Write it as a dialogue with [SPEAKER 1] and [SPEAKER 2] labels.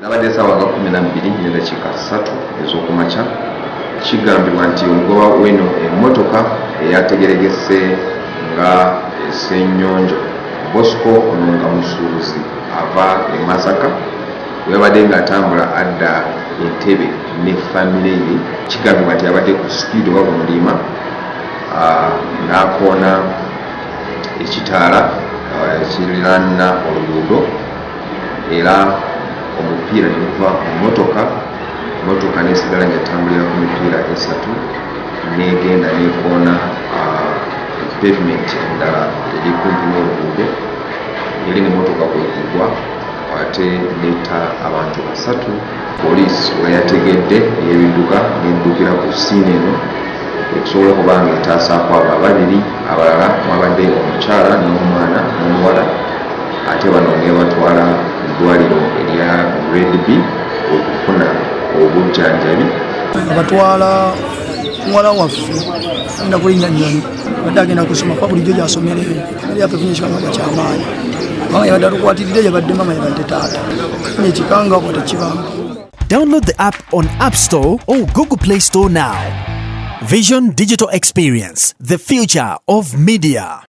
[SPEAKER 1] Zabadde ssaawa nga 12:30 ez'okumakya. Kigambibwa nti omugoba w'eno emmotoka eyategeregese nga Ssenyonjo Bosco, ono nga musuubuzi ava e Masaka, weyabadde ng'atambula adda Entebbe ne famire ye, kigambibwa nti abadde ku sipiidi oba ku muliima n'akoona ekitaala ekiriraana oluguudo, era omupiira ne guva mu mmotoka. Emmotoka nesigala ng'etambulira ku mipiira esatu, negenda nekoona pavement endala eri kumpi n'oluguudo, eri nemmotoka kwe kugwa ate netta abantu basatu. Poliisi weyategedde ey'ebidduka neddukira ku scene eno ekusobola okuba nga etaasaako abo ababiri abalala, mwabadde omukyala n'omwana n'omuwala, ate bano nebatwala mu ddwaliro erya Grade B okufuna obujjanjabi.
[SPEAKER 2] Abatwala muwala waffe agenda kulinnya nnyonyi, abadde agenda kusoma kuba bulijjo gyasomera eyo. Famire yaffe efunye ekikangabwa kyamaanyi, kubanga yabadde atukwatiridde, yabadde mama, yabadde taata. Funye ekikangabwa tekibangawo.
[SPEAKER 3] Download the app on App Store or Google Play Store now. Vision Digital Experience, the future of media.